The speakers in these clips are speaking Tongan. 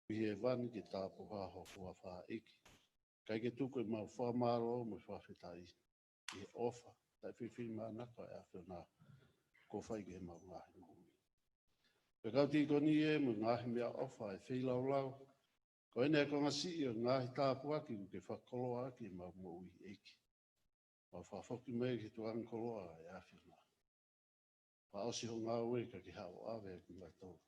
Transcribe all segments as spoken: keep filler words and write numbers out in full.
ʻi hēvani ke tāpuhā ho huafa ʻEiki. Kae ke tuku ʻemau fakamālō mo e fakafetaʻi ʻi he ʻofa taʻefifimaʻanako ʻa e ʻAfiona kuo fai ki heʻemau ngaahi moʻui. Pea kau tīkoni ē mo e ngaahi meʻaʻofa ʻe feilaulau, ko ʻene ʻa e konga siʻi ʻo e ngaahi tāpuaki kuo ke fakakoloa ʻaki ʻemau moʻui ʻEiki. Mau fakafoki mai ki he tuʻunga koloa ʻa e ʻAfiona. Fakaʻosi hoʻo ngāue ka ke haʻu ʻo ʻave ʻa kimautolu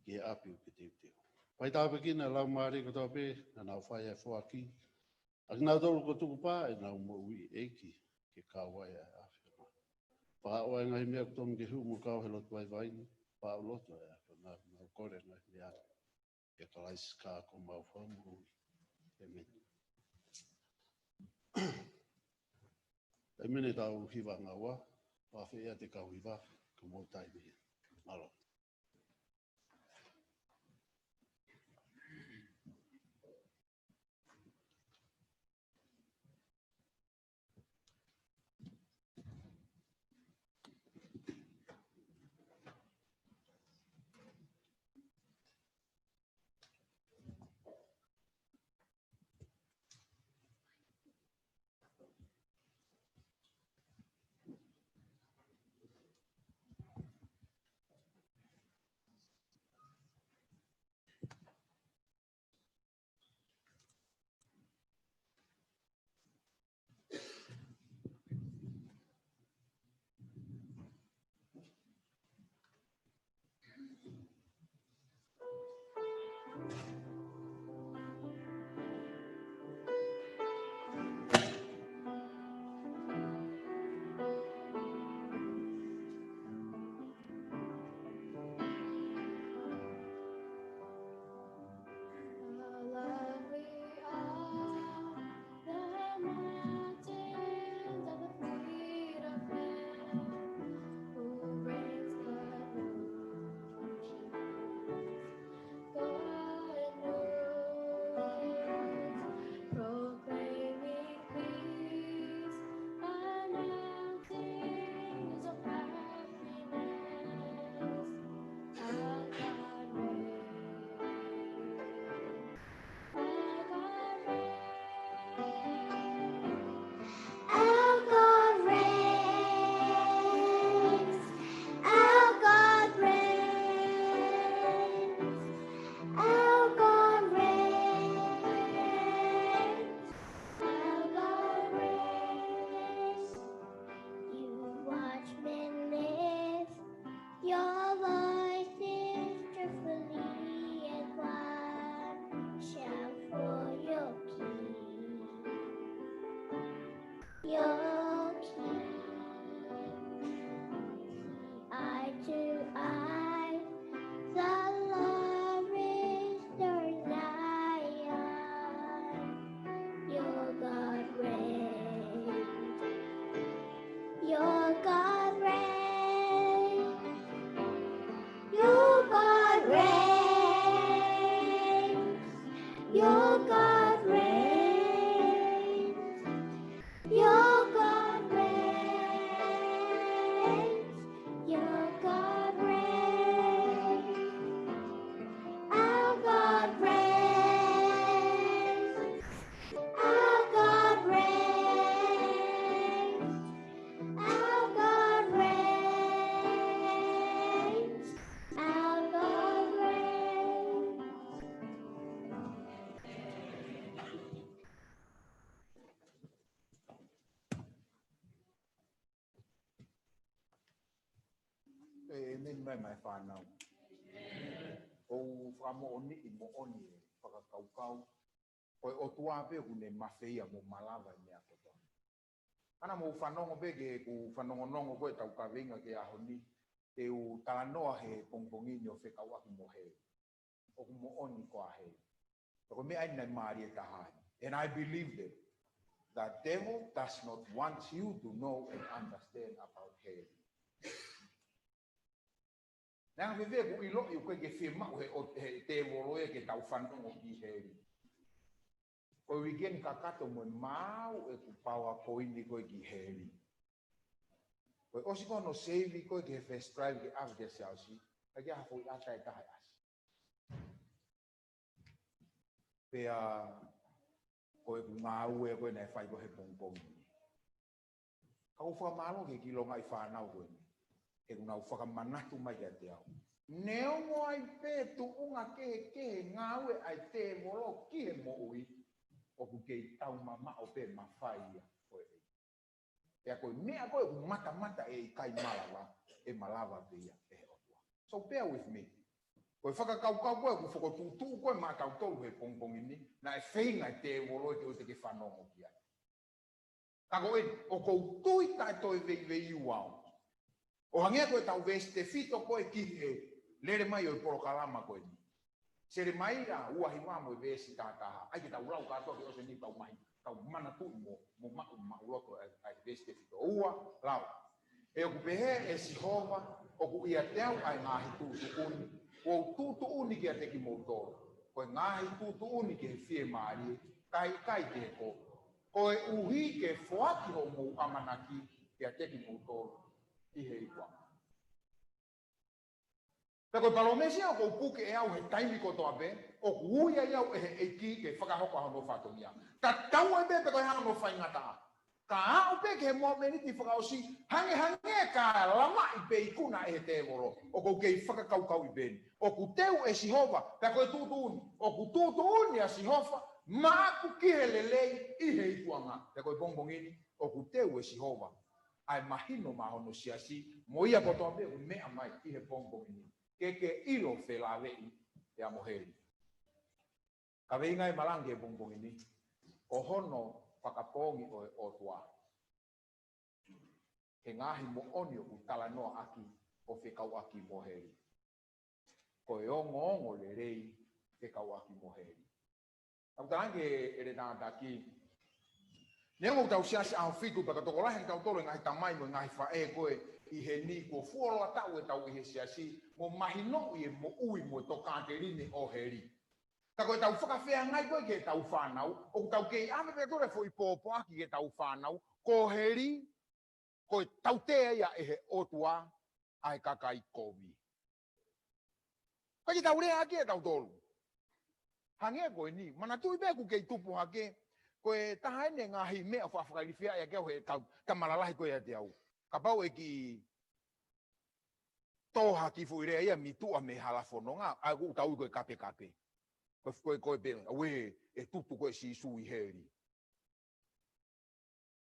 ki he ʻapi ʻoku ke teuteu. Fai tāpuekina e laumālie kotoa pē naʻa nau fai ʻa e foaki, ʻa kinautolu kuo tukupā ʻenau moʻui ʻEiki ke kau ai ʻa e ʻAfiona. Fakaʻosi ʻa e ngaahi meʻa ʻoku totonu ke hū mo kau he lotu vaivai ni, fakaʻosi loto ʻa e ʻAfiona, mau kole ʻa e ngaahi meʻa ʻia Kalaisi ko homau Fakamoʻui. ʻĒmeni. ʻĒmeni. Tau hiva ngāue, ʻofa atu ki he kau hiva, ko e moʻui taimi. Mālō. Our God reigns. Our God reigns. Our God reigns. Our God reigns. You watchmen lift your voices joyfully and one shout for your King. Your King. Eye to eye, the Lord restores Zion. Your God reigns. Your God reigns. Your God reigns. Your God reigns. Your God reigns. Your God reigns. Our God reigns. Our God reigns. Our God reigns. Our God reigns. ʻĒmeni mai, mai fānau. ʻOku ou fakamoʻoniʻi moʻoni e fakakaukau ko e ʻOtua pē ʻoku ne mafeia mo malava e meʻa kotoa. Ana mou fanongo pē ki heʻeku fanongonongo ko e tau kaveinga ki he ʻaho ni, te u talanoa he pongipongi ni ʻo fekauʻaki mo heli. ʻOku moʻoni ko e heli. Ko e meʻa ia naʻe mālie taha ai. And I believe that the devil does not want you to know and understand about hell. Naʻe anga fēfē ʻeku ʻiloʻi ʻoku ʻikai ke fiemaʻu he ʻo-, he tēvolo ia ke tau fanongo ki heli. Ko e weekend kakato mo e maau ʻeku PowerPoint ko ē ki heli. Ko e ʻosi ko hono save ko ē ki he flash drive ke ʻave ki he siasi, ʻikai ke ʻi ai ha foʻi ʻata ʻe taha ʻe ʻasi. Pea ko ʻeku ngāue ko ē naʻe fai ko ē he pongipongi ni. Ka ʻoku ou fakamālō ki he kiʻi longaʻi fānau ko eni. He ʻoku nau fakamanatu mai kiate au. Neongo ai pē tuʻunga kehekehe ngāue ʻa e tēvolo ki he moʻui, ʻoku kei taumamaʻo pē mafai ia ko ē. Pea ko e meʻa ko ē ʻoku matamata ʻe ʻikai malava, ʻe malava pē ia ʻe he ʻOtua. So bear with me. Ko e fakakaukau ko ē ʻoku fokotuʻutuʻu ko ē maʻatautolu he pongipongi ni, naʻe feinga e tēvolo ke ʻoua te ke fanongo ki ai. Ka ko eni, ʻoku ou tui taʻe toe veiveiua au. ʻO hangē ko ʻetau veesi tefito ko ē ki he lele mai ʻo e polokalama ko eni. Selemaia ua hiva mo e veesi taha taha. ʻAi ke tau lau kātoa ke ʻosi ni tau mai, tau manatuʻi mo, mo maʻu, maʻuloto ʻa e, ʻa e veesi tefito. Ua, lau. He ʻoku pehē ʻe Sihova, ʻoku ʻiate au ʻa e ngaahi tuʻutuʻuni, ʻoku ou tuʻutuʻuni kiate kimoutolu. Ko e ngaahi tuʻutuʻuni ki he fiemālie, kae ʻikai ki he kovi. Koeʻuhi ke foaki hoʻomou ʻamanaki kiate kimoutolu ʻi he ikuʻanga. Pea ko e palōmesi ia ʻoku ou puke ʻe au he taimi kotoa pē, ʻoku ui ai au ʻe he ʻEiki ke fakahoko ʻa hono fatongia. Tatau ai pē pe ko e hā hono faingataʻa. Ka aʻu pē ki he momeniti fakaʻosi, hangehangē ka lamaʻi pē ikuna ʻe he tēvolo, ʻoku ou kei fakakaukauʻi pē eni. ʻOku teu ʻe Sihova, pea ko e tuʻutuʻuni. ʻOku tuʻutuʻuni ʻa Sihova, maʻaku ki he lelei ʻi he ikuʻanga. Pea ko e pongipongi ni, ʻoku teu ʻe Sihova ʻa e mahino maʻa hono siasi, mo ia kotoa pē ʻoku meʻa mai ʻi he pongipongi ni. Ke ke ʻilo felāveʻi ʻa mo heli. Kaveinga e malanga he pongipongi ni, ko hono fakapoongi ʻo e ʻOtua he ngaahi moʻoni ʻoku talanoaʻaki ʻo fekauʻaki mo heli. Ko e ongoongolelei fekauʻaki mo heli. Tau talaange ʻe le tātaki. Neongo ʻoku tau siasi ʻaho fitu pea ka tokolahi kitautolu e ngaahi tamai mo e ngaahi faʻē ko ē ʻi heni kuo fuoloa taʻu ʻetau ʻi he siasi mo mahinoʻi e moʻui mo e tokāteline ʻo heli. Ka ko ʻetau fakafeangai ko ē ki heʻetau fānau, ʻoku tau kei ʻave pē kitautolu e foʻi pōpoaki ki heʻetau fānau, ko heli, ko e tautea ia ʻe he ʻOtua ʻa e kakai kovi. Ka ke tau lea ʻaki ʻe tautolu. Hangē ko eni, manatuʻi pē ʻoku kei tupu hake, ko e taha eni e ngaahi meʻa ʻoku faʻa fakailifia ʻaki au he tau, tama lalahi ko ē ʻiate au. Kapau ʻe kiʻi tō hake foʻi lea ia mei tuʻa mei he hala fononga, ʻa ʻoku tau ui ko e kapekape. Ko e, ko e, ko e pē, ʻauē, ʻe tutu ko ē Sīsū ʻi heli.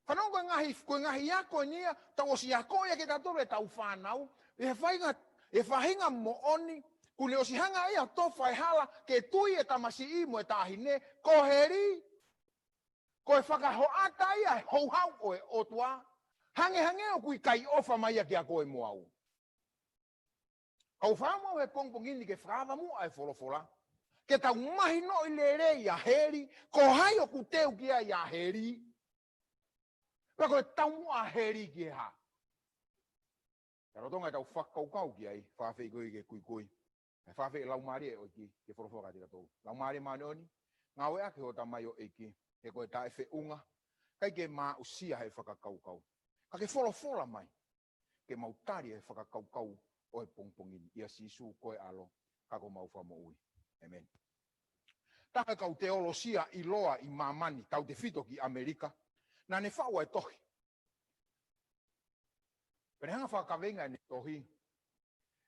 Fanongo ko e ngaahi, ko e ngaahi ako eni ia, tau ʻosi ako ia ke tautolu ʻetau fānau, ʻi he faʻahinga, ʻi he faʻahinga moʻoni, kuo ne ʻosi hanga ia ʻo tofa e hala, ke tui e tamasiʻi mo e taʻahine, ko heli, ko e fakahoʻata ia e houhau ʻo e ʻOtua, hangehangē ʻoku ʻikai ʻofa mai ia kiate koe mo au. Kau fakaʻamu au he pongipongi ni ke fakaava muʻa e folofola. Ke tau mahinoʻi lelei ʻa heli, ko hai ʻoku teu ki ai ʻa heli. Pea ko e taumuʻa ʻa heli ki he hā. Ka lolotonga ʻetau fakakaukau ki ai, fakaafeʻi koe ke kuikui. ʻE fakaafeʻi Laumālie ʻo e ʻEiki, ke folofola kiate kitautolu. Laumālie Māʻoniʻoni, ngāueʻaki hoʻo tamaioʻeiki, he ko e taʻefeʻunga, ʻikai ke mau aʻusia he fakakaukau. Ka ke folofola mai, ke mau tali e fakakaukau ʻo e pongipongi ni. ʻIa Sīsū ko e ʻAlo, ka ko homau Fakamoʻui. ʻĒmeni. Taha e kau teolosia ʻiloa ʻi māmani, tautefito ki ʻAmelika, naʻa ne faʻu ʻa e tohi. Pea ne hanga fakakaveinga ʻene tohi,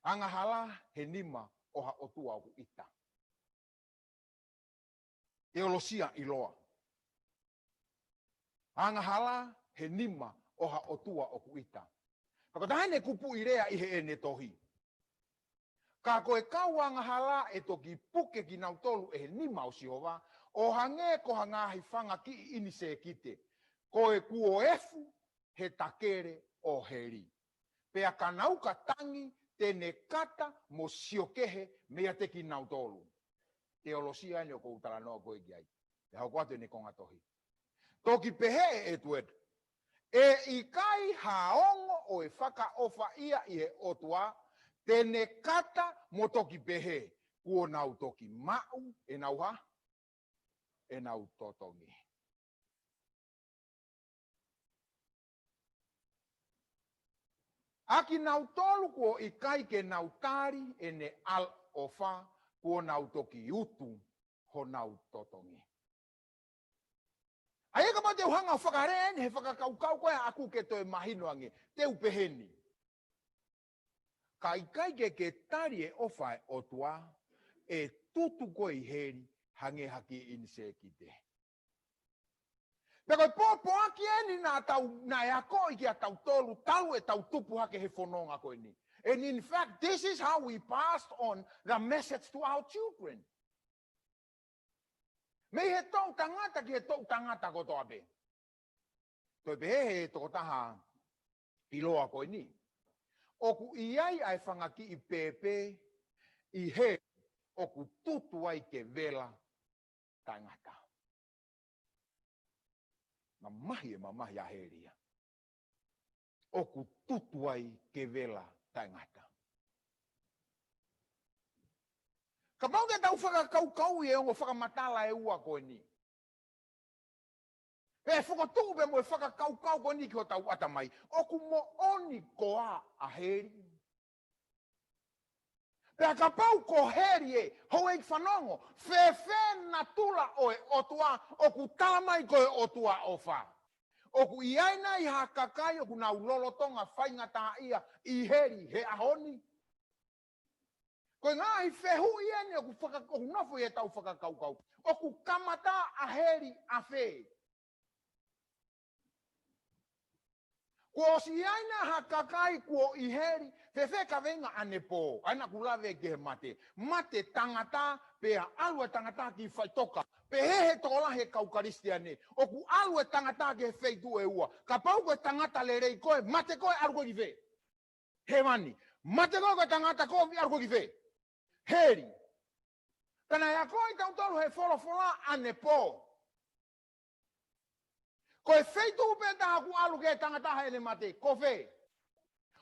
Angahala he nima ʻo ha ʻotua ʻoku ʻita. Teolosia ʻiloa. Angahala he nima ʻo ha ʻotua ʻoku ʻita. Pea ko e taha eni e kupuʻi lea ʻi heʻene tohi. Ka ko e kau angahala ʻe toki puke kinautolu ʻe he nima ʻo Sihova, ʻo hangē ko ha ngaahi fanga kiʻi ʻinisēkite. Ko e kuo efu he takele ʻo heli. Pea ka nau ka tangi, te ne kata mo sio kehe meiate kinautolu. Teolosia eni ʻoku ou talanoa ko ē ki ai. ʻE hoko atu ʻene konga tohi. Toki pehē ʻe Edward, ʻe ʻikai ha ongo ʻo e fakaʻofa ia ʻi he ʻOtua, te ne kata mo toki pehē, kuo nau toki maʻu ʻenau hā? ʻEnau totongi. ʻA kinautolu kuo ʻikai ke nau tali ʻene ʻaloʻofa, kuo nau toki utu honau totongi. ʻA ia kapau te u hanga ʻo fakalea eni he fakakaukau ko ē ʻaʻaku ke toe mahino ange, te u pehē ni. Ka ʻikai ke ke tali e ʻofa ʻa e ʻOtua, ʻe tutu koe ʻi heli hangē ha kiʻi ʻinisēkite. Pea ko e pōpoaki eni naʻa tau, naʻe akoʻi kia tautolu talu ʻetau tupu hake he fononga ko eni. And in fact, this is how we passed on the message to our children. Mei he toʻu tangata ki he toʻu tangata kotoa pē. Toe pehē he tokotaha ʻiloa ko eni. ʻOku ʻi ai ʻa e fanga kiʻi pēpē ʻi heli ʻoku tutu ai ke vela taʻengata. Mamahi e mamahi ʻa heli ia. ʻOku tutu ai ke vela taʻengata. Kapau te tau fakakaukauʻi e ongo fakamatala ʻe ua ko eni. Pea fokotuʻu pē mo e fakakaukau ko eni ki hotau ʻatamai. ʻOku moʻoni koā ʻa heli? Pea kapau ko heli ē, houʻeiki fanongo, fēfē natula ʻo e ʻOtua? ʻOku tala mai ko e ʻOtua ʻofa. ʻOku ʻi ai nai ha kakai ʻoku nau lolotonga faingataʻaʻia ʻi heli he ʻaho ni? Ko e ngaahi fehuʻi eni ʻoku faka-, ʻoku nofo ʻi heʻetau fakakaukau. ʻOku kamata ʻa heli ʻafē? Kuo ʻosi ʻi ai nai ha kakai kuo ʻi heli, fēfē kaveinga ʻanepō, ʻa ia naʻa ku lave ki he mate. Mate tangata, pea ʻalu e tangata ki faʻitoka. Pehē he tokolahi e kau Kalisitiane, ʻoku ʻalu e tangata ki he feituʻu ʻe ua. Kapau ko e tangata lelei koe, mate koe ʻalu koe ki fē? Hēvani. Mate koe ko e tangata kovi ʻalu koe ki fē? Heli. Ka naʻe akoʻi tautolu he folofola ʻanepō. Ko e feituʻu pē taha ʻoku ʻalu ki ai e tangata heʻene mate, ko fē?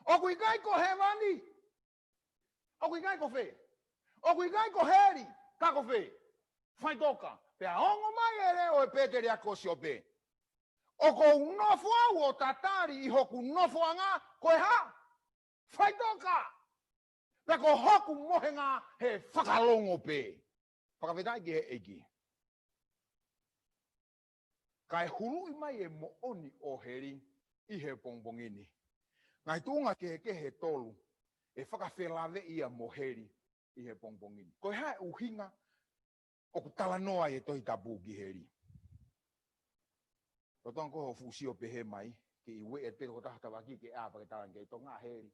ʻOku ʻikai ko hēvani. ʻOku ʻikai ko fē? ʻOku ʻikai ko heli, ka ko fē? Faʻitoka. Pea ongo mai e leʻo ʻo e pēteliake ko Siope. ʻOku ou nofo au ʻo tatali ʻi hoku nofoʻanga ko e hā? Faʻitoka. Pea ko hoku mohenga he fakalongo pē. Fakafetaʻi ki he ʻEiki. Kae huluʻi mai e moʻoni ʻo heli ʻi he pongipongi ni. Ngaahi tuʻunga kehekehe ʻe tolu ʻe fakafelaveʻi ia mo heli ʻi he pongipongi ni. Ko e hā e ʻuhinga ʻoku talanoa ai e Tohi Tapu ki heli? Lolotonga ko hoʻo fuʻu sio pehē mai, ke ʻi ueʻi atu pē tokotaha tavaki ke ʻā pea ke tala ange ki ai, tokangaʻi heli.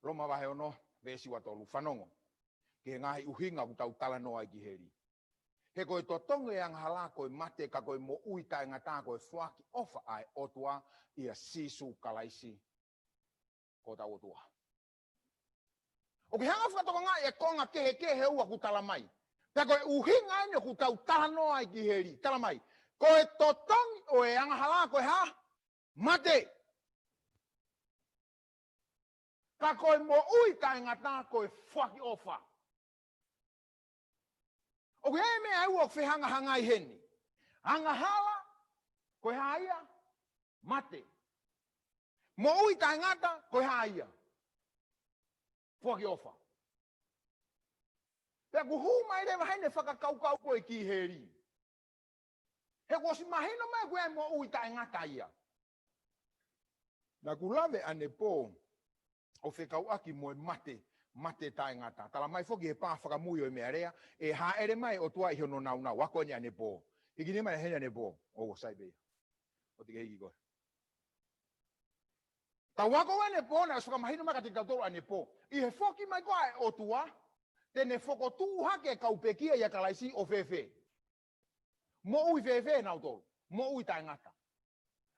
Loma vahe ono, veesi ua tolu, fanongo ki he ngaahi ʻuhinga ʻoku tau talanoa ai ki heli. He ko e totongi e angahala ko e mate, ka ko e moʻui taʻengata ko e foaki ʻofa ʻa e ʻOtua ʻia Sīsū Kalaisi ko hotau ʻOtua. ʻOku ke hanga fakatokangaʻi e konga kehekehe ʻe ua ʻoku tala mai. Pea ko e ʻuhinga eni ʻoku tau talanoa ai ki heli. Tala mai. Ko e totongi ʻo e angahala ko e hā? Mate. Ka ko e moʻui taʻengata ko e foaki ʻofa. ʻOku ʻi ai e meʻa ʻe ua ʻoku fehangahangai heni. Angahala, ko e hā ia? Mate. Moʻui taʻengata, ko e hā ia? Foaki ʻofa. Pea ʻoku hū mai leva heni e fakakaukau ko ē ki heli. He kuo ʻosi mahino mai ko e moʻui taʻengata ia. Naʻa ku lave ʻanepō ʻo fekauʻaki mo e mate, mate taʻengata. Tala mai foki he pā fakamui ʻo e meʻalea, ʻe hāʻele mai e ʻOtua ʻi hono nāunau. Ako eni ʻanepō. Hiki nima mai heni ʻanepō. ʻOua, sai pē ia. ʻOua te ke hiki koe. Tau ako ʻanepō, naʻe ʻosi fakamahino mai kiate kitautolu ʻanepō. ʻI he foki mai ko ē ʻa e ʻOtua, te ne fokotuʻu hake e kau pekia ʻia Kalaisi ʻo fēfē? Moʻui fēfē nautolu? Moʻui taʻengata.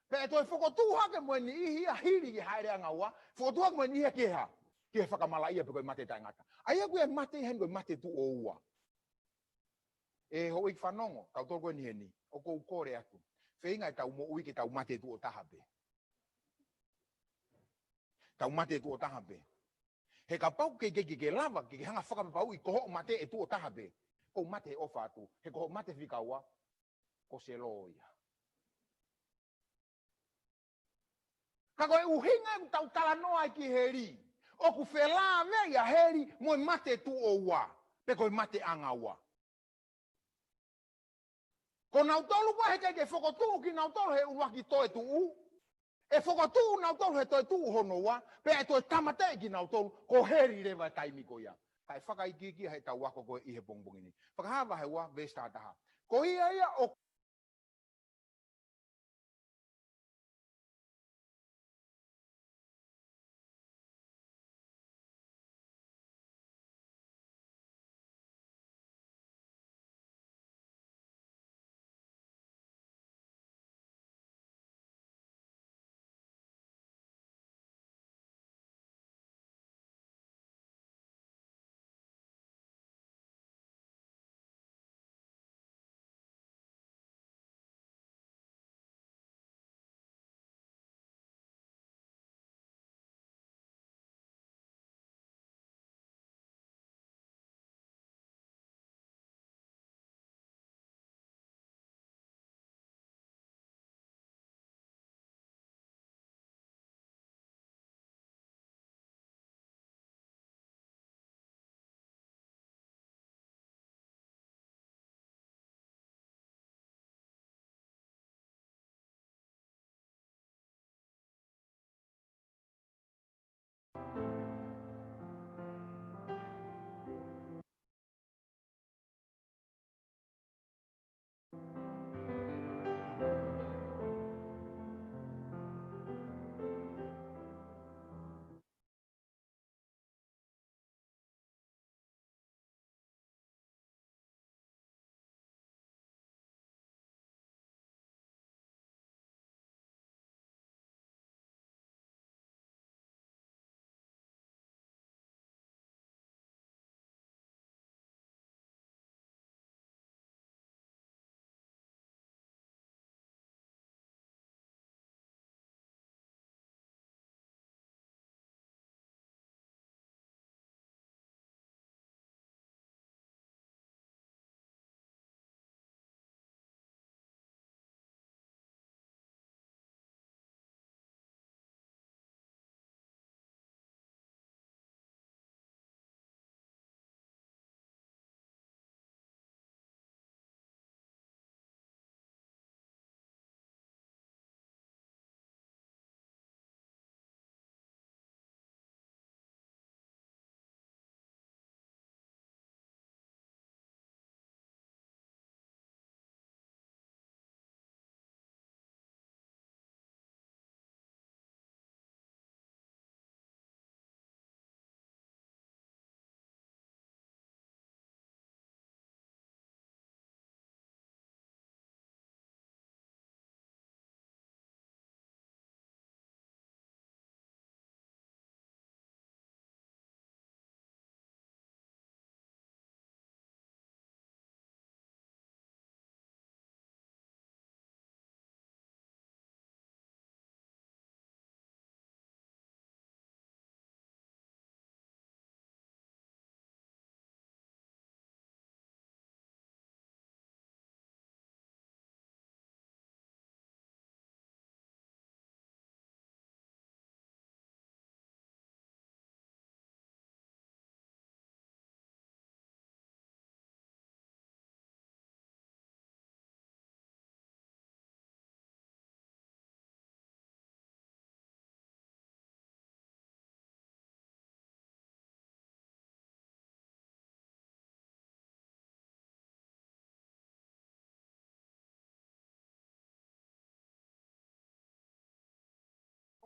Pea ʻe toe fokotuʻu hake mo e niʻihi ia hili ki he hāʻele ʻanga ua, fokotuʻu hake mo e niʻihi ia ki he hā? Ki he fakamalaʻia pe ko e mate taʻengata. ʻA ia ko e mate heni ko e mate tuʻo ua. ʻE houʻeiki fanongo, tautolu ko eni heni, ʻoku ou kole atu. Feinga ʻetau moʻui ke tau mate tuʻo taha pē. Tau mate tuʻo taha pē. He kapau ke, ke, ke, ke lava, ke, ke hanga fakapapauʻi ko hoʻo mate ʻe tuʻo taha pē. Ko e mate ʻofa atu, he ko hoʻo mate fika ua, ko e selo ia. Ka ko e ʻuhinga ʻoku tau talanoa ai ki heli. ʻOku felāveʻi ʻa heli mo e mate tuʻo ua, pe ko e mate anga ua. Ko nautolu ʻoku ʻikai ke fokotuʻu kinautolu he ʻuluaki toetuʻu, ʻe fokotuʻu nautolu he toetuʻu hono ua, pea ʻe toe tāmateʻi kinautolu, ko heli leva e taimi ko ia. Kae fakaikiiki ʻa e tau ako ko ē ʻi he pongipongi ni. Fakahā vahe ua, veesi taha taha. Ko ia ia ʻoku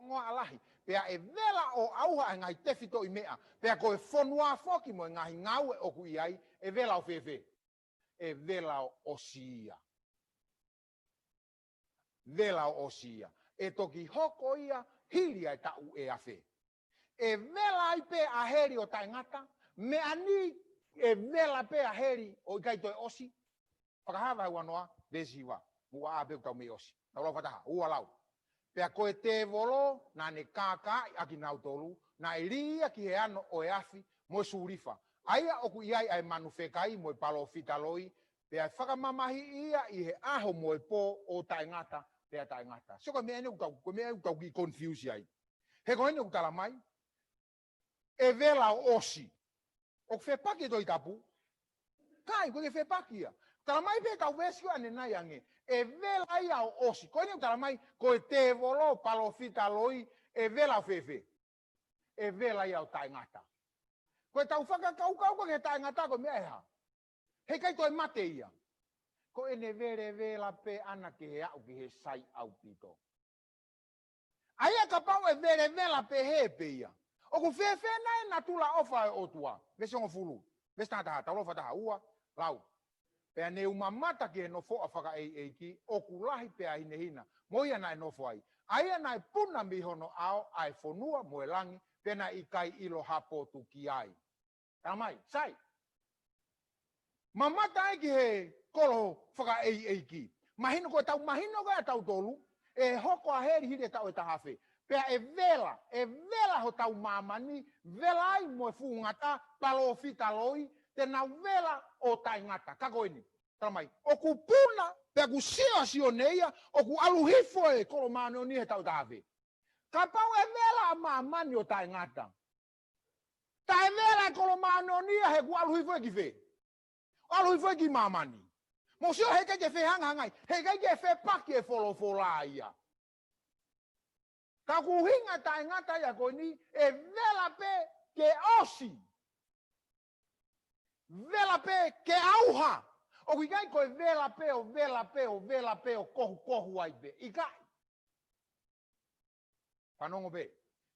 Ngoa lahi, pea ʻe vela ʻo ʻauha ʻa e ngaahi tefitoʻi meʻa, pea ko e fonua foki mo e ngaahi ngāue ʻoku ʻi ai, ʻe vela ʻo fēfē? ʻE vela ʻo ʻosi ia. Vela ʻo ʻosi ia. ʻE toki hoko ia hili ʻa e taʻu ʻe afe. ʻE vela ai pē ʻa heli ʻo taʻengata, meʻa ni ʻe vela pē ʻa heli ʻo ʻikai toe ʻosi. Fakahā vahe uanoa, veesi hiva, ua ʻā pē ʻoku tau mei ʻosi. Tau lau fakataha, ua lau. Pea ko e tēvolo, naʻa ne kākaaʻi ʻa kinautolu, naʻe lī ia ki he ano ʻo e afi, mo e sulifa. ʻA ia ʻoku ʻi ai ʻa e manu fekai, mo e palōfita loi, pea ʻe fakamamahiʻi ia ʻi he ʻaho mo e pō ʻo taʻengata, pea taʻengata. Sio ko e meʻa eni ʻoku tau, ko e meʻa ʻoku tau kiʻi confuse ai. He ko eni ʻoku tala mai, ʻe vela ʻo ʻosi. ʻOku fepaki e Tohi Tapu? ʻIkai, ʻoku ʻikai ke fepaki ia. Tala mai pē ʻe he kau veesi ko ē ʻanenai ange, ʻe vela ia ʻo ʻosi. Ko eni ʻoku tala mai, ko e tēvolo, palōfita loi, ʻe vela ʻo fēfē? ʻE vela ia ʻo taʻengata. Ko ʻetau fakakaukau ko ē ki he taʻengata ko e meʻa ʻe hā? He ʻikai toe mate ia. Ko ʻene velevela pē ʻana ki he aʻu ki he sai ʻaupito. ʻA ia kapau ʻe velevela pehē pē ia, ʻoku fēfē nai e natula ʻofa ʻo e ʻOtua? Veesi hongofulu. Veesi taha taha, Tauhi Lolotonga taha ua, lau. Pea ne u mamata ki he nofoʻa fakaʻeiʻeiki, ʻoku lahi pea hinehina, mo ia naʻe nofo ai. ʻA ia naʻe puna mei hono ʻao ʻa e fonua mo e langi, pea naʻe ʻikai ʻilo ha potu ki ai. Tala mai, sai. Mamata ai ki he kolo fakaʻeiʻeiki. Mahino ko ʻetau mahino ko ē ʻa tautolu, ʻe hoko ʻa heli hili e taʻu ʻe taha afe. Pea ʻe vela, ʻe vela hotau māmani, vela ai mo e fuʻu ngata, palōfita loi, te nau vela ʻo taʻengata. Ka ko eni, tala mai, ʻoku puna, pea ʻoku sio ʻa Sione ia, ʻoku ʻalu hifo e kolo māʻoniʻoni he taʻu ʻe taha afe. Kapau ʻe vela ʻa māmani ʻo taʻengata, taʻe vela e kolo māʻoniʻoni ia, he kuo ʻalu hifo ia ki fē? ʻAlu hifo ia ki māmani. Mou sio, he ʻikai ke fehangahangai, he ʻikai ke fepaki e folofola ia. Ka ko e ʻuhinga taʻengata ia ko eni, ʻe vela pē ke ʻosi. Vela pē ke ʻauha. ʻOku ʻikai ko e vela pē ʻo vela pē ʻo vela pē ʻo kohukohu ai pē. ʻIkai. Fanongo pē.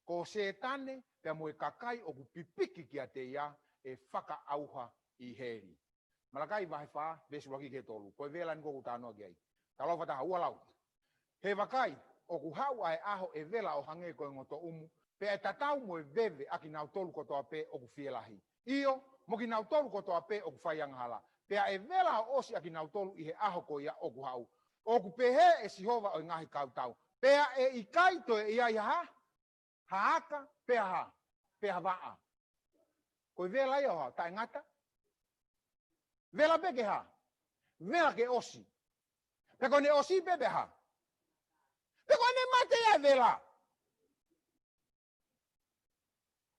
Ko Sētane pea mo e kakai ʻoku pipiki kiate ia ʻe fakaʻauha ʻi heli. Malakai vahe fā, veesi ʻuluaki ki he tolu. Ko e vela eni ko ē ʻoku ou talanoa ki ai. Tauhi Lolotonga taha ua, lau. He vakai, ʻoku haʻu ʻa e ʻaho ʻe vela ʻo hangē ko e ngotoʻumu, pea ʻe tatau mo e veve ʻa kinautolu kotoa pē ʻoku fielahi. ʻIo, mo kinautolu kotoa pē ʻoku fai angahala. Pea ʻe vela ʻo ʻosi ʻa kinautolu ʻi he ʻaho ko ia ʻoku haʻu. ʻOku pehē ʻe Sihova ʻo e ngaahi kautau. Pea ʻe ʻikai toe ʻi ai ha, ha aka, pe ha, pe ha vaʻa. Ko e vela ia ʻo ha, taʻengata? Vela pē ke hā? Vela ke ʻosi. Pea ko ʻene ʻosi pē pe hā? Pea ko ʻene mate ia e vela.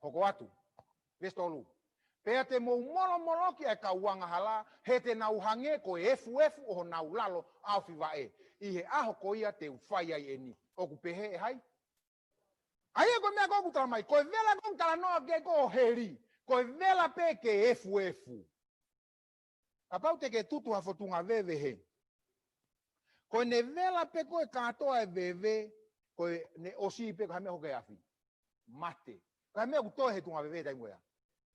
Hoko atu. Veesi tolu. Pea te mou molomoloki ʻa e kau angahala, he te nau hangē ko e efuefu ʻo honau lalo ʻaofi vaʻe. ʻI he ʻaho ko ia te u fai ai eni. ʻOku pehē ʻe hai? ʻA ia ko e meʻa ko ē ʻoku tala mai, ko e vela ko ē ʻoku talanoa ki ai ko ē ʻo heli, ko e vela pē ke efuefu. Kapau te ke tutu ha fotunga veve hē, ko ʻene vela pē ko ē kātoa e veve, ko ʻene ʻosi pē ko e hā e meʻa ʻoku hoko he afi? Mate. Ko e hā e meʻa ʻoku toe he tunga veve he taimi ko ia?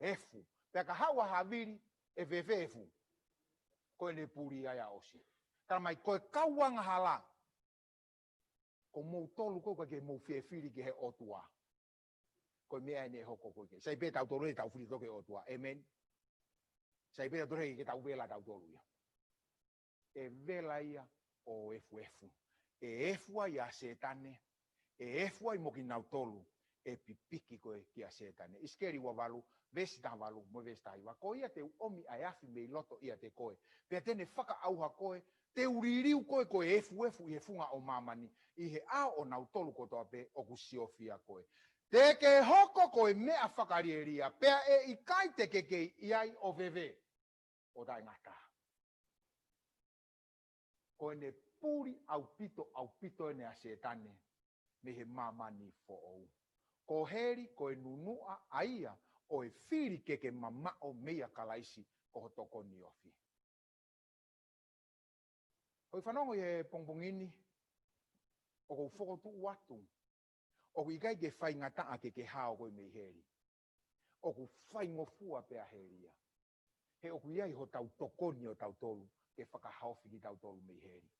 Efu. Pea ka haʻu ha havili, ʻe fēfē e efu? Ko ʻene puli ia ʻo ʻosi. Tala mai, ko e kau angahala, ko moutolu ko ē ʻoku ʻikai ke mou fie fili ki he ʻOtua, ko e meʻa eni ʻe hoko ko ē ki ai. Sai pē tautolu ʻe tau fili ki he ʻOtua. ʻĒmeni. Sai pē tautolu ʻe ʻikai ke tau vela tautolu ia. ʻE vela ia ʻo efuefu. ʻE efu ai ʻa Sētane, ʻe efu ai mo kinautolu ʻe pipiki ko ē kia Sētane. ʻIsikeli ua valu, veesi taha valu mo e veesi taha hiva. Ko ia te u ʻomi ʻa e afi mei loto ʻiate koe, pea te ne fakaʻauha koe, te u liliu koe ko e efuefu ʻi he funga ʻo māmani, ʻi he ʻao ʻo nautolu kotoa pē ʻoku siofia koe. Te ke hoko ko e meʻa fakalielia, pea ʻe ʻikai te ke kei ʻi ai ʻo veve ʻo taʻengata. Ko ʻene puli ʻaupito, ʻaupito eni ʻa Sētane mei he māmani foʻou. Ko heli ko e nunuʻa ʻa ia ʻo e fili ke ke mamaʻo meia Kalaisi ko ho tokoni ofi. Ko e fanongo ʻi he pongipongi ni, ʻoku ou fokotuʻu atu, ʻoku ʻikai ke faingataʻa ke ke hao koe mei heli. ʻOku faingofua pē ʻa heli ia. He ʻoku ʻi ai hotau tokoni ʻo tautolu ke fakahaofi kitautolu mei heli.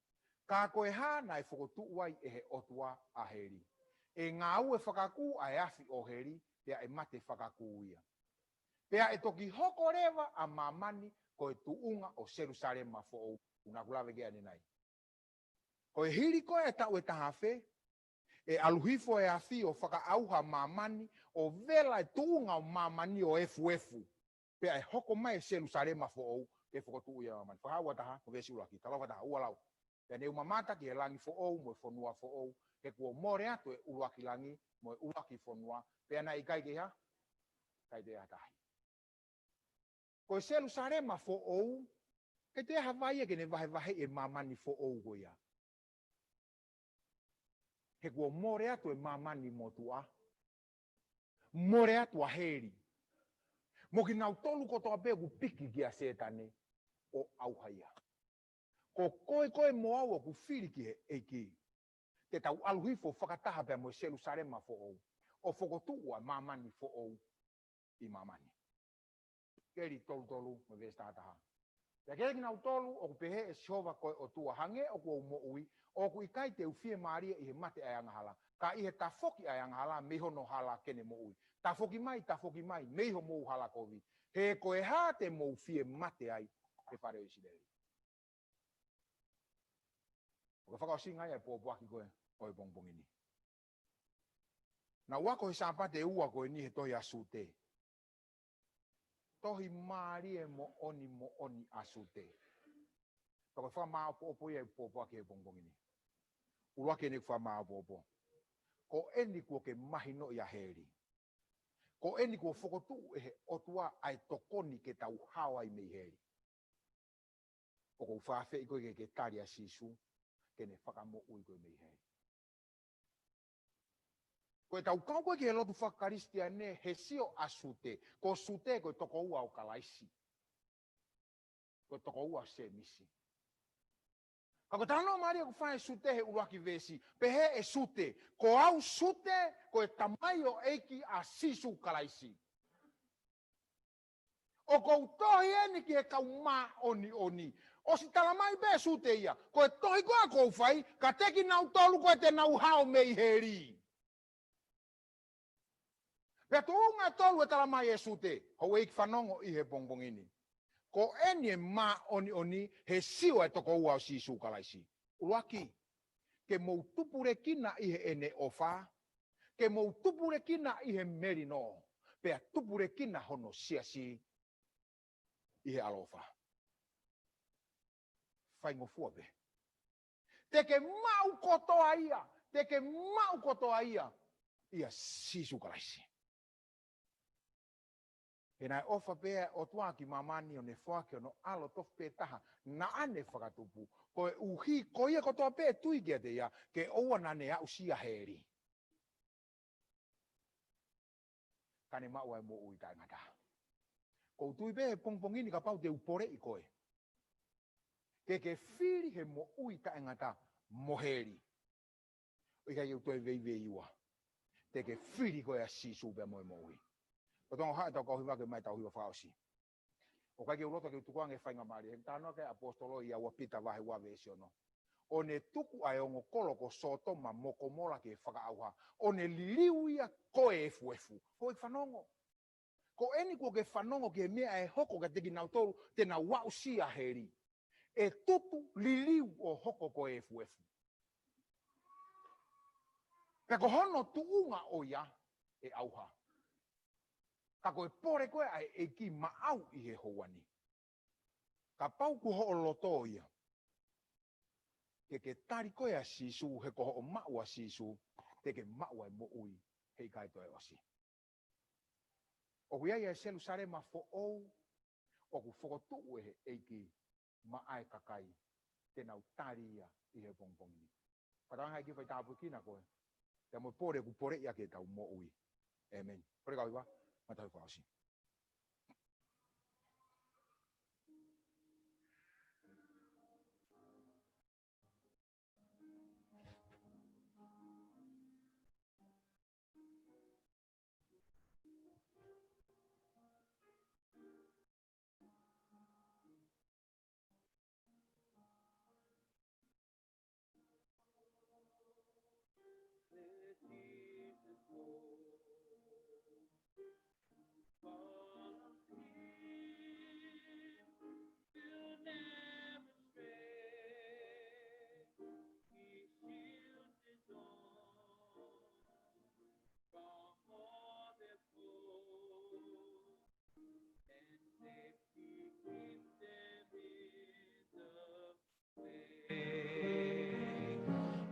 Ka ko e hā naʻe fokotuʻu ai ʻe he ʻOtua ʻa heli? ʻE ngāue fakakū ʻa e afi ʻo heli, pea ʻe mate fakakū ia. Pea ʻe toki hoko leva ʻa māmani ko e tuʻunga ʻo Selūsalema foʻou, naʻa ku lave ki ai ʻanenai. Ko e hili ko ē e taʻu ʻe taha afe, ʻe ʻalu hifo e afi ʻo fakaʻauha māmani, ʻo vela e tuʻunga ʻo māmani ʻo efuefu. Pea ʻe hoko mai e Selūsalema foʻou ke fokotuʻu ia māmani. Fakahā ua taha, ko e veesi ʻuluaki, Tauhi Lolotonga taha ua, lau. Pea ne u mamata ki he langi foʻou mo e fonua foʻou, he kuo mole atu e ʻuluaki langi mo e ʻuluaki fonua, pea naʻe ʻikai ke hā? ʻikai toe ʻi ai ha tahi. Ko e Selusalema foʻou, ʻikai toe ʻi ai ha vai ia ke ne vahevaheʻi e māmani foʻou ko ia. He kuo mole atu e māmani motuʻa, mole atu ʻa heli. Mo kinautolu kotoa pē ʻoku piki kia Sētane ʻo ʻauha ia. Ko koe, koe mo au ʻoku fili ki he ʻEiki, te tau ʻalu hifo fakataha pea mo e Selusalema foʻou, ʻo fokotuʻu ʻa e māmani foʻou ʻi māmani. Keli tolu tolu mo e veesi taha taha. Pea kiate kinautolu ʻoku pehē ʻe Sihova ko e ʻOtua, hangē ʻoku ou moʻui, ʻoku ʻikai te u fiemālie ʻi he mate ʻa e angahala, ka ʻi he tafoki ʻa e angahala mei hono hala ke ne moʻui. Tafoki mai, tafoki mai mei homou hala kovi. He ko e hā te mou fie mate ai, ʻe fale ʻo ʻIsileli? ʻO ka fakaʻosinga ia e pōpoaki ko ē ʻo e pongipongi ni. Naʻa ku ako he Sāpate ʻe ua ko eni he tohi ʻa Sute. Tohi mālie moʻoni moʻoni ʻa Sute. Pea ko e fakamāʻopoʻopo ia e pōpoaki he pongipongi ni. ʻUluaki eni ʻeku fakamāʻopoʻopo. Ko eni kuo ke mahinoʻi ʻa heli. Ko eni kuo fokotuʻu ʻe he ʻOtua ʻa e tokoni ke tau hao ai mei heli. ʻOku ou fakaafeʻi koe ke ke tali ʻa Sīsū, ke ne fakamoʻui koe mei heli. Ko e tau kau ko ē ki he lotu fakakalisitiane he sio ʻa Sute, ko Sute ko e tokoua ʻo Kalaisi. Ko e tokoua ʻo Sēmisi. Ka ko e talanoa mālie ʻoku fai ʻe Sute he ʻuluaki veesi, pehē ʻe Sute, ko au Sute, ko e tamaioʻeiki ʻa Sīsū Kalaisi. ʻOku ou tohi eni ki he kau māʻoniʻoni. ʻOsi tala mai pē ʻe Sute ia, ko e tohi ko ē ʻoku ou fai, kiate kinautolu ko ē te nau hao mei heli. Pea tuʻunga ʻe tolu ʻe tala mai ʻe Sute, houʻeiki fanongo ʻi he pongipongi ni. Ko eni e māʻoniʻoni he sio ʻa e tokoua ʻo Sīsū Kalaisi. ʻUluaki, ke mou tupulekina ʻi heʻene ʻofa, ke mou tupulekina ʻi he melino, pea tupulekina hono siasi ʻi he ʻaloʻofa. Faingofua pē. Te ke maʻu kotoa ia, te ke maʻu kotoa ia, ʻia Sīsū Kalaisi. He naʻe ʻofa pē ʻa e ʻOtua ki māmani ʻo ne foaki hono ʻAlo tofu pē taha, naʻa ne fakatupu, koeʻuhi ko ia kotoa pē ʻe tui kiate ia, ke ʻoua naʻa ne aʻusia heli, ka ne maʻu ʻa e moʻui taʻengata. ʻOku ou tui pē he pongipongi ni kapau te u poleʻi koe, ke ke fili he moʻui taʻengata mo heli, ʻikai ke u toe veiveiua. Te ke fili koe ʻa Sīsū pea mo e moʻui. Lolotonga ʻetau kau hiva ke mai tau hiva fakaʻosi. ʻOku ʻikai ke u loto ke u tukuange faingamālie, he talanoa ki ai ʻa e ʻaposetolo ʻi he ua Pita vahe ua veesi ono. ʻO ne tuku ʻa e ongo kolo ko Sōtoma mo Komola ke fakaʻauha, ʻo ne liliu ia ko e efuefu. Houʻeiki fanongo. Ko eni kuo ke fanongo ki he meʻa ʻe hoko kiate kinautolu te nau aʻusia heli. ʻE tutu liliu ʻo hoko ko e efuefu. Pea ko hono tuʻunga ʻo ia ʻe ʻauha. Ka ko e pole ko ē ʻa e ʻEiki maʻau ʻi he houa ni. Kapau ko hoʻo loto ia, ke ke tali koe ʻa Sīsū, he ko hoʻo maʻu ʻa Sīsū, te ke maʻu ʻa e moʻui he ʻikai toe ʻosi. ʻOku ʻi ai ʻa e Selusalema foʻou ʻoku fokotuʻu ʻe he ʻEiki maʻa e kakai te nau tali ia ʻi he pongipongi ni. Fakatauange ʻEiki fai tāpuekina koe, pea mo e pole ʻoku poleʻi ʻaki ʻetau moʻui. ʻĒmeni. Pole kau hiva, mai tau fakaʻosi.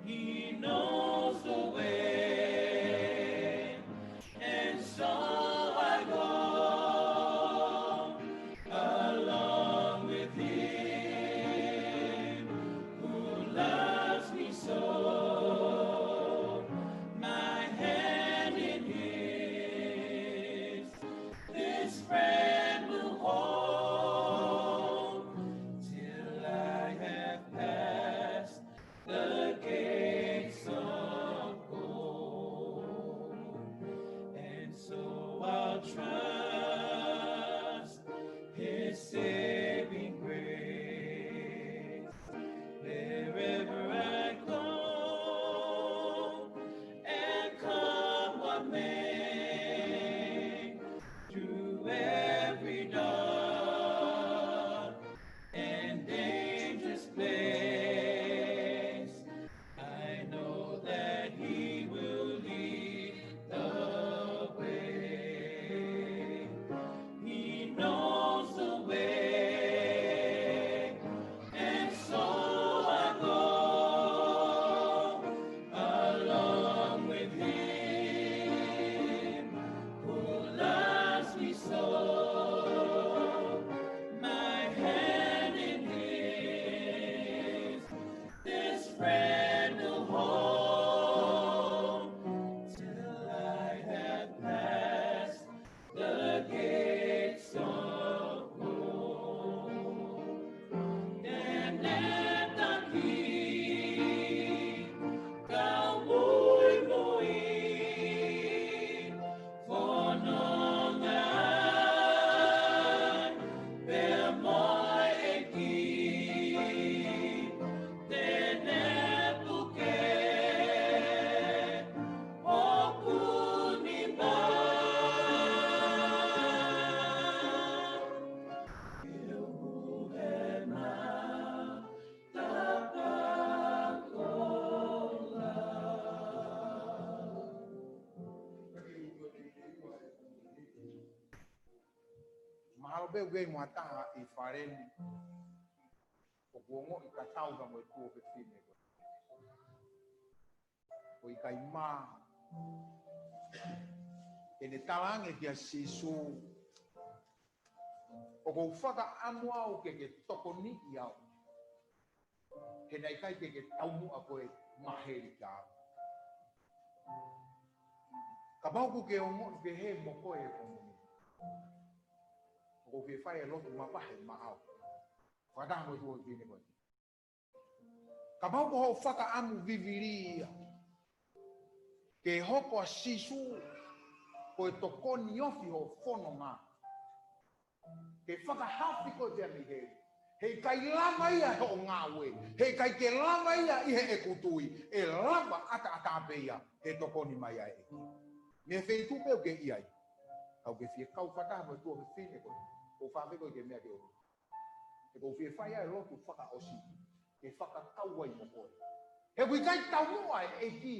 He knows the way, and so I go. Pea ʻoku ʻi ai mo ha taha ʻi fale ni ʻoku ongoʻi tatau pea mo e tuofefine ko ē. ʻOku ʻikai mā ʻene talaange kia Sīsū, ʻoku ou fakaʻamu au ke ke tokoniʻi au. He naʻe ʻikai ke ke taumuʻa koe ʻo maheli kiate au. Kapau ʻoku ke ongoʻi pehē mo koe he pongipongi ni, ʻoku ou fie fai e lotu mavahe maʻau fakataha mo e tuofefine ko ē. Kapau ko hoʻo fakaʻamu vivili ia ke hoko ʻa Sīsū ko e tokoni ofi hoʻo fononga, ke fakahaofi koe pea mei heli. He ʻikai lava ia ʻe hoʻo ngāue. He ʻikai ke lava ia ʻi heʻeku tui. ʻE lava ʻataʻatā pē ia he tokoni mai ʻa e ʻEiki. Mei he feituʻu pē ʻoku ke ʻi ai, ka ʻoku ke fie kau fakataha mo e tuofefine ko ē, ʻoku ou fakaafeʻi koe ke meʻa ke ʻoua. He ʻoku ou fie fai ʻa e lotu fakaʻosi ke fakakau ai mo koe. He ʻoku ʻikai taumuʻa e ʻEiki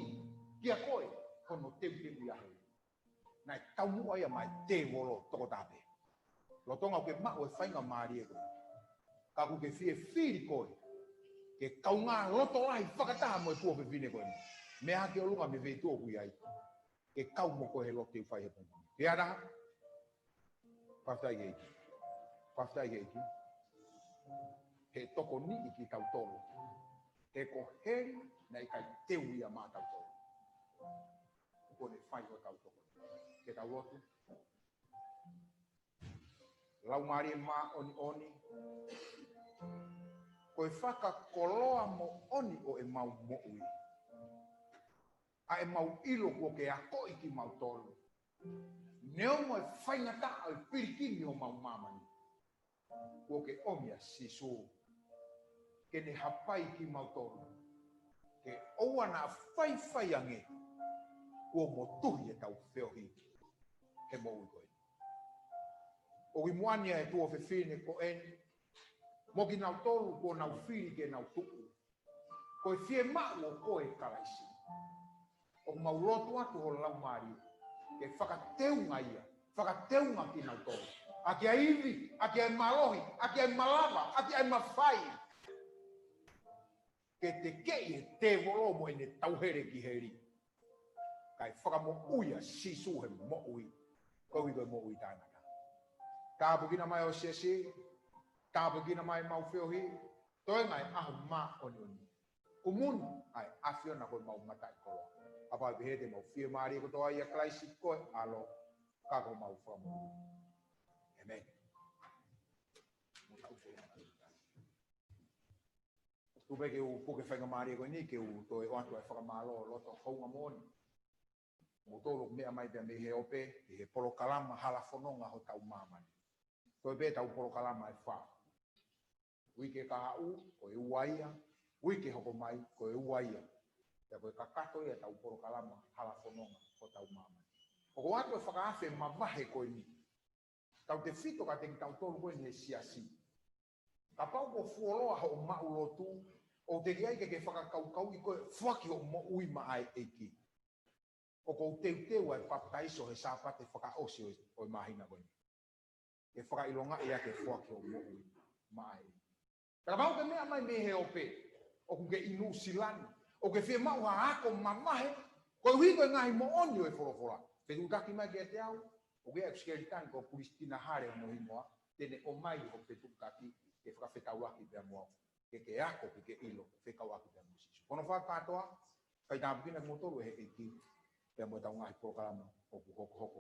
kia koe hono teuteu ia heli. Naʻe taumuʻa ia maʻa e tēvolo tokotaha pē. Lolotonga ʻoku ke maʻu e faingamālie ko ē, ka ʻoku ke fie fili koe ke kaungā loto lahi fakataha mo e tuofefine ko ē. Meʻa hake ʻolunga mei he feituʻu ʻoku ke ʻi ai, ke kau mo koe he lotu te u fai he pongipongi ni. Ke ʻatā, fakafetaʻi ki he ʻEiki. Fakafetaʻi ki he ʻEiki he ʻoku tokoniʻi kitautolu. He ko heli naʻe ʻikai teu ia maʻatautolu. Kuo ne fai hotau tokoni. Ke tau lotu. Laumālie Māʻoniʻoni, ko e fakakoloa moʻoni ʻo ʻemau moʻui, ʻa ʻemau ʻilo kuo ke akoʻi kimautolu. Neongo e faingataʻa ʻo e pilikimi ʻo homau māmani, kuo ke ʻomi ʻa Sīsū ke ne hapai kimautolu, ke ʻoua naʻa faifai ange kuo motuhi ʻetau feohi he moʻui ko eni. ʻOku ʻi muʻa ni ʻa e tuofefine ko eni mo kinautolu kuo nau fili ke nau tuʻu ko e fiemaʻu ʻo koe Kalaisi. ʻOku mau lotu atu ho Laumālie ke fakateunga ia, fakateunga kinautolu, ʻaki ʻa e ivi, ʻaki ʻa e mālohi, ʻaki ʻa e malava, ʻaki ʻa e mafai, ke tekeʻi ʻe he tēvolo mo ʻene tauhele ki heli, kae fakamoʻui ʻa Sīsū he moʻui, koeʻuhi ko e moʻui taʻengata. Tāpuekina mai ho siasi, tāpuekina mai ʻemau feohi, toenga e ʻaho māʻoniʻoni. Kumuni ʻa e ʻAfiona ko homau mataʻikoloa. Kapau ʻe pehē te mau fiemālie kotoa ʻia Kalaisi ko e ʻAlo, ka ko homau Fakamoʻui. ʻĒmeni. Tuku pē ke u puke faingamālie ko eni ke u toe ʻoatu ʻa e fakamālō loto houngaʻia moʻoni kimoutolu ʻoku meʻa mai pea mei he ope ʻi he polokalama hala fononga hotau māmani. Ko e pē ʻetau polokalama ʻe fā. Uike kahaʻu, ko e ua ia. Uike hoko mai, ko e ua ia. Pea ko e kakato ia ʻetau polokalama hala fononga hotau māmani. ʻOku ou ʻoatu e fakaafe mavahe ko eni, tautefito kiate kitautolu ko eni he siasi. Kapau kuo fuoloa hoʻo maʻu lotu, ʻoku teʻeki ai ke ke fakakaukauʻi koe ʻo foaki hoʻo moʻui maʻa e ʻEiki. ʻOku ou teuteu ʻa e papitaiso he Sāpate fakaʻosi ʻo e, ʻo e māhina ko eni, ke fakaʻilongaʻi ʻa e foaki hoʻo moʻui maʻa e ʻEiki. Ka kapau ʻoku ke meʻa mai mei he ope, ʻoku ke ʻi Nuʻusila ni, ʻoku ke fiemaʻu ha ako mavahe koeʻuhi ko e ngaahi moʻoni ʻo e folofola, fetuʻutaki mai kiate au. ʻOku ʻi ai ʻeku sikeletani ko Kulistina Hale hono hingoa, te ne ʻomai hoʻo fetuʻutaki ke fakafetaulaki pea mo au, ke ke ako, ke ke ʻilo, fekauʻaki pea mo Sīsū. Ko hono fakakātoa, fai tāpuekina kimoutolu ʻe he ʻEiki pea mo ʻetau ngaahi polokalama ʻoku hokohoko